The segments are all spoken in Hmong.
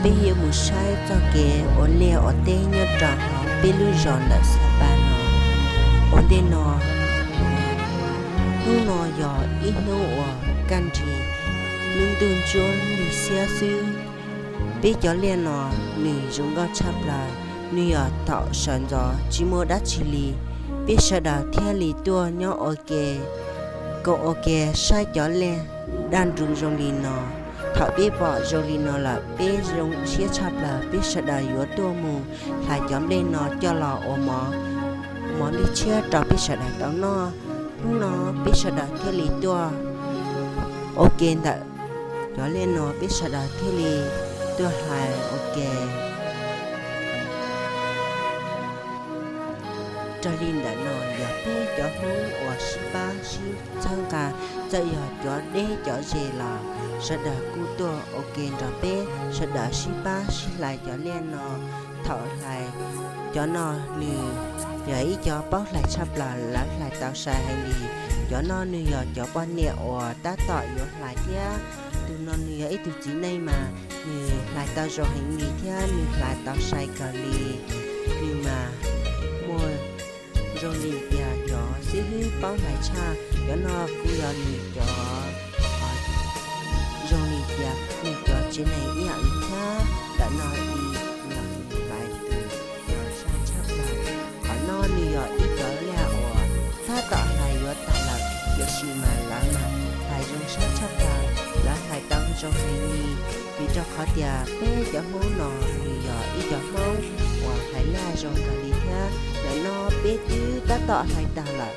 Peb yuav mus saib txoj kev ua liaj ua teb nyob rau hauv peb lub zos ntawm Xab Pas no. Ua ntej no, hnub no yog ib hnub uas kaj nrig, lub ntuj ntsuab lig xiab xwb. Peb cov liaj no nws zoo nkauj tshaj plaws, nws yog thaum sawv ntxov tsis muaj dab tsi li, peb sawv daws thiaj li tuaj nyob ua ke, koom ua ke saib cov liaj daj nrug zoo li no. Thaum peb pom zoo li no lawm peb zoo siab tshaj plaws, peb sawv daws yuav tuaj mus hlais cov nplej no coj los ua mov, mov nplej tshiab rau peb sawv daws tau noj. Hnub no peb sawv daws thiaj li tuaj ua ke ntawm cov liaj no, peb sawv daws thiaj li tuaj hlais ua ke. Raws li ntawm no yog peb cov Hmoob uas sib pab sib txhawb nqa, txawm yog cov deb cov ze los sawv daws kuj tuaj ua ke nrog peb sawv daws sib pab sib hlais cov liaj no. Thaum hlais cov no nws yog ib cov paub hlais tshaj plaws, lawv hlais tau sai heev li. Cov no nws yog cov poj niam uas tab tom yuav hlais thiab. Tus no nws yog ib tug txiv neej mas nws hlais tau zoo heev li thiab nws hlais tau sai kawg li. Nws mas muaj zoo li tias cov xib hwb paub hlais tshaj. Cov no kuj yog nws cov, zoo li tias nws cov tsev neeg ib yam li thiab. Ntawm no li yog nws hlais tus sai tshaj plaws. Qhov no nws yog ib cov liaj uas tab tom hlais yuav tag lawm, tiam sis mas lawv mas hlais zoo sai tshaj plaws, lawv hlais tau zoo heev li. Vim rau qhov tias peb cov Hmoob no nws yog ib cov Hmoob uas hlais liaj zoo kawg li thiab. Ntawm no peb twb tab tom hlais tag lawm,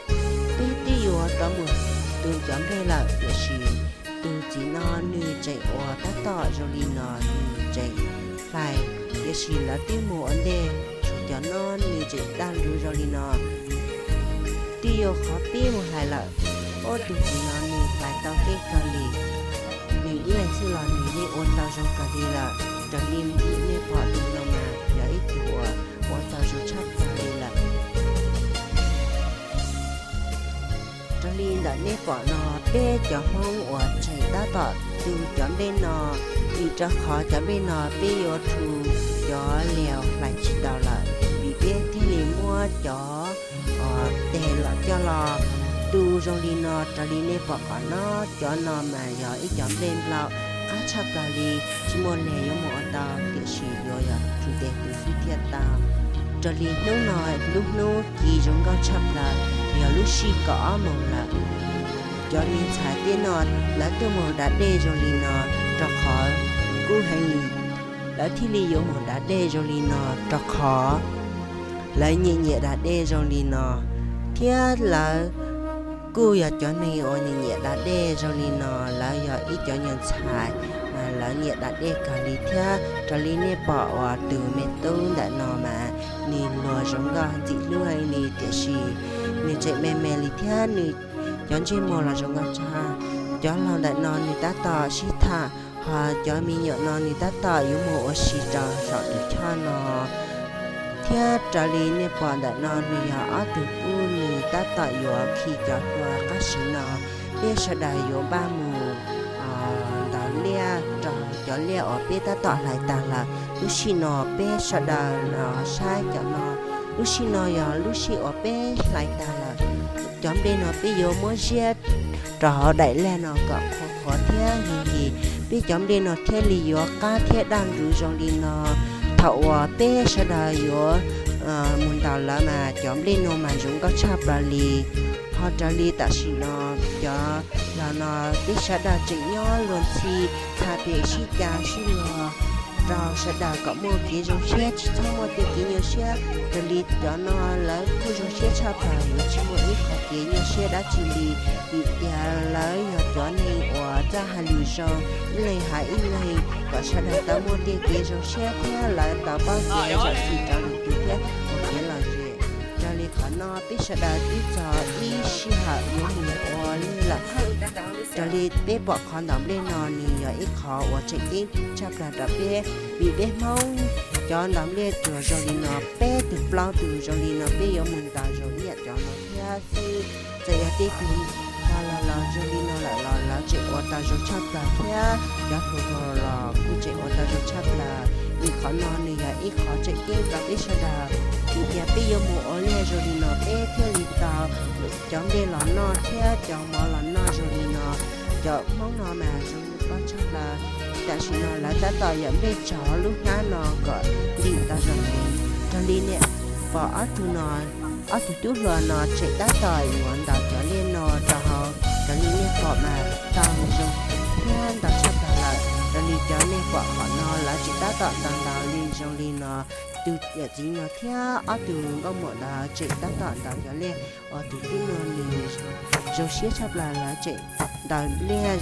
peb twb yuav rov mus tu cov nplej lawm, tiam sis tus txiv no nws tseem ua tab tom zoo li no, nws tseem hlais, tiam sis lawv twb mus ua ntej, tshuav cov no nws tseem daj nrug zoo li no. Twb yuav qhov peb mus hlais lawm, ob tug txiv no nws hlais tau kev kawg li. Nws ib leeg xwb los nws yeej ua tau zoo kawg li lawm. Raws li nej pom tus no mas yog ib tug uas ua tau zoo tshaj plaws li lawm. Raws li ntawm nej pom no, peb cov Hmoob uas tseem tab tom tu cov nplej no, vim rau qhov cov nplej no peb yuav tu cov liaj hlais tsis tau lawm, vim peb thiaj li muab cov tes los coj los tu zoo li no. Raws li nej pom qhov no, cov no mas yog ib cov nplej nplauj qab tshaj plaws li, tsis muaj liaj yuav mus ua tau, tiam sis yuav yog tu tes tu xwb thiaj tau. Raws li hnub no lub hnub ci zoo nkauj tshaj plaws, yog lub sij kaum ob moos lawm. Cov me ntxhais teb no lawv tuaj mus da dej zoo li no, rau qhov kub heev li. Lawv thiaj li yuav mus da dej zoo li no, rau qhov lawv nyiam nyiam da dej zoo li no, thiab lawv kuj yog cov neeg uas nyiam nyiam da dej zoo li no. Lawv yog ib cov nyuag ntxhais mas lawv nyiam da dej kawg li thiab. Raws li nej pom uas tus me tub ntawm no mas nws luag zoo nkauj ntxim hlub heev li, tiam sis nws tseem me me li thiab nws cov ntsej muag los zoo nkauj tshaj. Cov laus ntawm no nws tab tom sib tham, ho cov me nyuam no nws tab tom yuav mus ua si rau saum tus choj no. Thiab raws li nej pom ntawm no nws yog ob tug pub nws tab tom yuav khi cov hlua qab siv no. Peb sawv daws yuav npaj mus ntaus liaj rau cov liaj uas peb tab tom hlais tag lawm. Lub sij no peb sawv daws los saib cov no, lub sij no yog lub sij uas peb hlais tag lawm. Cov nplej no peb yuav muab ziab rau hauv daim liaj no kom qhuav qhuav thiab nqhis nqhis, peb cov nplej no thiaj li yuav qab thiab daj nrug zoo li no. Thaum uas peb sawv daws yuav mus ntaus lawm mas cov nplej no mas zoo nkauj tshaj plaws li. Ho raws li tam sim no cov laus no peb sawv daws tseem nyob luag ntxhi, tham pem sib cav sib luag rau sawv daws kom muaj kev zoo siab, tsis txhob muaj tej kev nyuaj siab. Raws li cov no lawv kuj zoo siab tshaj plaws, yuav tsis muaj ib qho kev nyuaj siab dab tsi li, vim tias lawv yog cov neeg uas txawj hais lus zoo, ib leeg hais ib leeg, kom sawv daws tau muaj tej kev zoo siab thiab lawv tau paub kev zam txim rau lwm tus thiab ua kev lom zem. Raws li qhov no peb sawv daws twb txog ib sij hawm yuav mus ua liaj lawm. Raws li peb pom qhov ntaus nplej no nws yog ib qho uas tseem ceeb tshaj plaws rau peb, vim peb Hmoob cov ntaus nplej tsuas zoo li no peb tug plaub tug zoo li no, peb yuav mus ntaus zoo ib yam cov no thiab xwb. Txawm yog tej tug ntaus los Zoo li no lawm los lawv tseem ua tau zoo tshaj plaws thiab cov hluas los kuj tseem ua tau zoo tshaj plaws. Vim qhov no nws yog ib qhov tseem ceeb rau peb sawv daws, vim tias peb yuav mus ua liaj zoo li no peb thiaj li tau cov nplej los noj thiab cov mov los noj zoo li no. Cov Hmoob no mas zoo li koj tshaj plaws, tam sim no lawv tab tom yuav nplej tsov lub hnab no kom ntim tau zoo heev. Raws li nej pom ob tug no, ob tug tub hluas no tseem tab tom yuav ntaus cov liaj no rau hauv, raws li nej pom mas tau zoo thiab ntau tshaj plaws lawm. Raws li cov nej pom qhov no lawv tseem tab tom ntaus ntaus li zoo li no. Tus yawm txiv no thiab ob tug nkauj muam ntawd tseem tab tom ntaus cov liaj uas tus tub no nws zoo siab tshaj plaws, lawv tseem ntaus liaj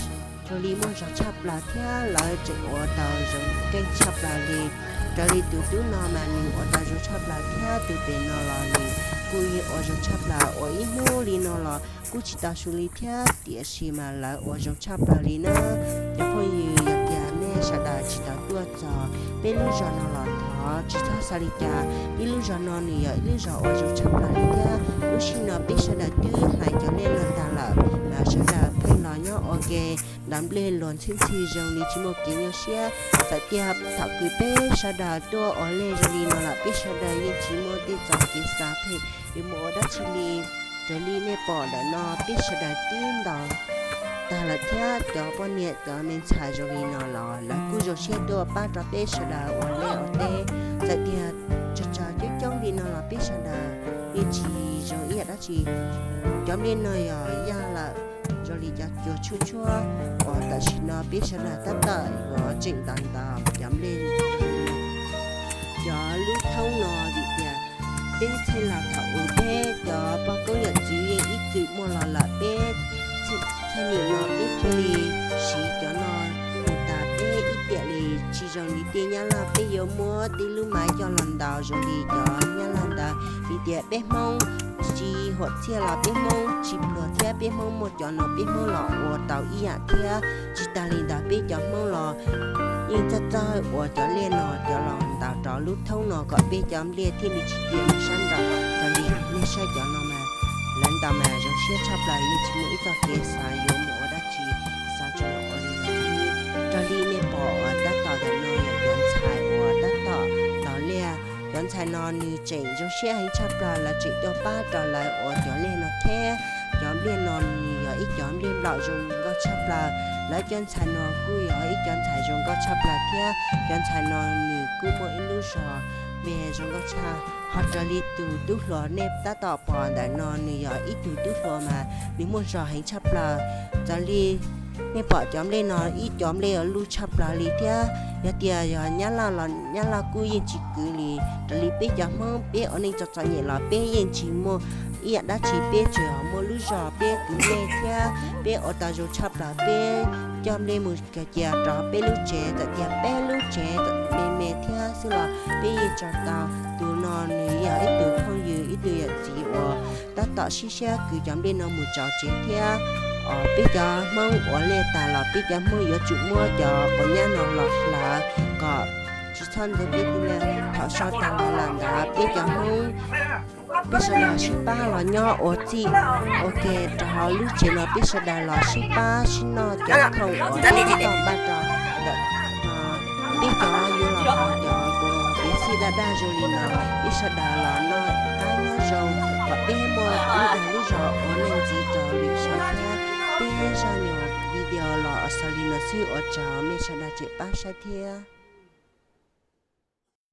zoo li muaj zog tshaj plaws thiab lawv tseem ua tau zoo keej tshaj plaws li. Raws li tus tub no mas nws ua tau zoo tshaj plaws thiab tus pem no los nws kuj yeej ua zoo tshaj plaws, ua ib hnub li no los kuj tsis tau su li thiab, tiam sis mas lawv ua zoo tshaj plaws li na. Cov phooj ywg, yog tias nej sawv daws tsis tau tuaj txog peb lub zos no los thov tsis txhob xav li cas. Peb lub zos no nws yog ib lub zos uas zoo tshaj plaws li thiab. Lub sij no peb sawv daws twb hlais cov liaj no tag lawm, sawv daws pheej los nyob ua ke ntaus nplej luag ntxhi ntxhi zoo li tsis muaj kev nyuaj siab. Txawm tias thaum kws peb sawv daws tuaj ua liaj zoo li no lawm peb sawv daws yeej tsis muaj tej txoj kev xav phem yuav mus ua dab tsi li. Raws li nej pom ntawm no peb sawv daws twb ntaus tag lawm thiab cov poj niam cov me ntxhais zoo li no los lawv kuj zoo siab tuaj pab rau peb sawv daws ua liaj ua teb. Txawm tias tsawg tsawg coob coob li no los peb sawv daws yeej tsis zoo ib yam dab tsi. Cov nplej no yog yaj lawm, zoo li cov cua tshuab tshuab uas tam sim no peb sawv daws tab tom yuav tseem ntaus ntaus cov nplej. Cov lub thoob no vim tias peb txhij los thaum ub peb cov poj koob yawm txwv yeej ib txwm muaj los lawm, peb txhij nim no peb thiaj li siv cov no mus tas, peb ib tiam li tsis zoo li tej nyab laj peb yuav muab tej lub maiv coj los ntaus zoo li cov nyab laj ntawd. Vim tias peb Hmoob tsis huam txiaj los peb Hmoob tsis pluag thiab peb Hmoob muaj cov no peb Hmoob los ua tau ib yam thiab. Tsis tas li ntawd peb cov Hmoob los yeej txawj txawj ua cov liaj no cov los ntaus rau lub thoob no kom peb cov nplej thiaj li tsis cia mus sab nraud. Raws li nej saib cov no mas lawv ntaus mas zoo siab tshaj plaws, yeej tsis muaj ib txoj kev xav yuav mus ua dab tsi, xav tsuas ua li no xwb. Raws li nej pom uas tab tom ntawm no yog cov ntxhais uas tab tom ntaus liaj. Cov ntxhais no nws tseem zoo siab heev tshaj plaws, lawv tseem tuaj pab rau lawv ua cov liaj no thiab. Cov nplej no nws yog ib cov nplej nplaum zoo nkauj tshaj plaws. Lawv cov ntxhais no kuj yog ib cov ntxhais zoo nkauj tshaj plaws thiab. Cov ntxhais no nws kuj muaj ib lub zog me zoo nkauj tshaj. Ho raws li tus tub hluas nej tab tom pom ntawm no nws yog ib tug tub hluas mas nws muaj zog heev tshaj plaws. Raws li nej pom cov nplej no ib cov nplej luj tshaj plaws li thiab. Yog tias yog nyab laj los nyab laj kuj yeej tsis kwv li. Raws li peb cov Hmoob peb ua neej txom txom nyem los peb yeej tsis muaj ib yam dab tsi, peb tsuas muaj lub zog peb kwv nplej thiab peb ua tau zoo tshaj plaws. Peb coj nplej mus kawg cia rau peb lub tsev, txawm tias peb lub tsev me me thiab xwb los peb yeej tso tau. Tus no nws yog ib tug phooj ywg ib tug yawm txiv uas tab tom sib siab kwv cov nplej no mus tso tsev thiab. Peb cov Hmoob ua liaj tas los peb cov Hmoob yuav tsum muab cov quav nyab no los hlawv kom tsis txhob ntxuav peb tej liaj. Thaum so tag los lawm ntawd peb cov Hmoob, peb sawv daws sib pab los nyob ua txij ua ke rau hauv lub tsev no, peb sawv daws los sib pab sib noj cov khoom uas peb tau npaj rau ntawm no. Peb cov yuav los hauv cov kev txhij daj daj zoo li no, peb sawv daws los noj qab nyob zoo kom peb muaj lub dag lub zog ua neej ntxiv rau lwm zaus thiab. Peb zaj nyuam video los xaus li no xwb, ua tsaug, mej sawv daws tseem pab saib thiab.